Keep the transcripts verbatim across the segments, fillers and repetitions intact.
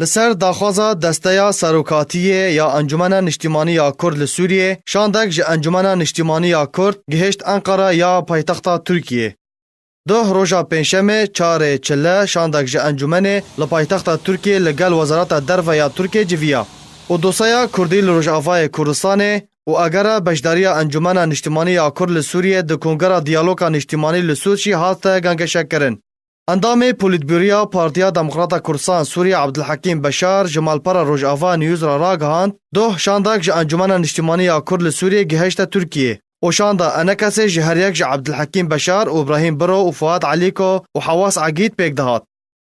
Li ser daxwaza Desteya Serokatiyê ya Encûmena Niştîmanî ya Kurd li Sûriyê, şandek ji Encûmena Niştîmanî ya Kurd gihişt Enqera ya paytexta Tirkiyê. Doh roja Pêncşemê, çarê Çile, şandek ji encûmenê li paytexta Tirkiyê li gel Wezareta Derve ya Tirkiyê civiya û dosyaya Kurdî li Rojavayê Kurdistanê û agera beşdariya Encûmena Niştîmanî ya Kurd li Sûriyê di Kongera Diyaloga Niştîmanî li Sûçî hate gengeşekirin. Endamê Polîtbûroya Partiya Demokrata Kurdistan Sûriye Abdulhekîm Beşar ji malpera Rojava News re ragihand, doh şandek ji Encûmena Niştîmanî ya Kurd li Sûriyê gihişte Tirkiyê û şanda ENKSê ji her yek ji Abdulhekîm Beşar û Brahîm Biro û Fuat Elîko û Hewas Egîd pêk dihat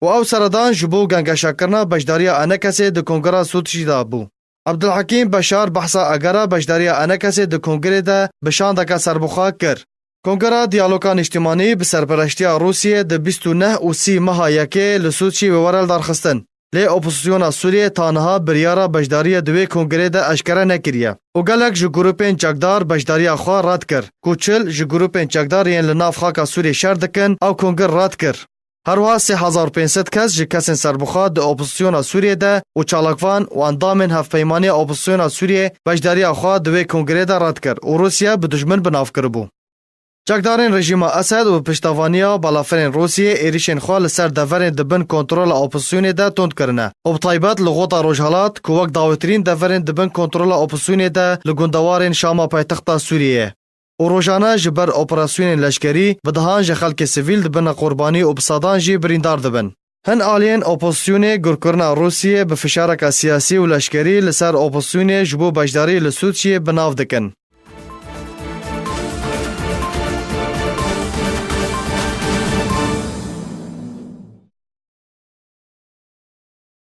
û ew seredan ji bo gengeşekirina beşdariya ENKSê di Kongera Sûçî de bû. Abdulhekîm Beşar behsa agera beşdariya ENKSê di Kongrê de bi şandeke serbixwe kir. Kongera Diyaloga Niştîmanî bi serpereştiya Rûsiyê di bîst û neh û sî meha yekê li Sûçî wê were lidarxistin. Lê opozisyona Sûriyê ta niha biryara beşdariyê di wê kongrê de eşkere nekiriye û gelek ji grûpên çekdar beşdariya xwe red kir, ku çil ji grûpên çekdar yên li nav xaka Sûriyê şer dikin, ew kongir red kir. Her wiha sê hezar û pênc sed kes ji kesên serbixwe di opozisyona Sûriyê de û çalakvan û endamên Hevpeymaniya Opozisyona Sûriyê beşdariya xwe di wê kongrê de red kir û Rûsya bi dijmin bi nav kiribû. Çekdarên rejîma Esed û bi piştevaniya balafirên Rûsiyê êrişên xwe li ser deverên di bin kontrola opozisyonê de tund kirine û bi taybet li Xota Rojhelat, ku wek dawêtirîn deverên di bin kontrola opozisyonê de li gundewarên Şama paytexta Sûriyê ye û rojane ji ber operasyonên leşkerî bi dehan ji xelkê sivîl dibine qurbanî û bi sedan jî birîndar dibin. Hin aliyên opozisyonê gurkirina Rûsiyê bi fişareke siyasî û leşkerî li ser opozisyonê ji bo beşdarî li Sûçiyê bi nav dikin.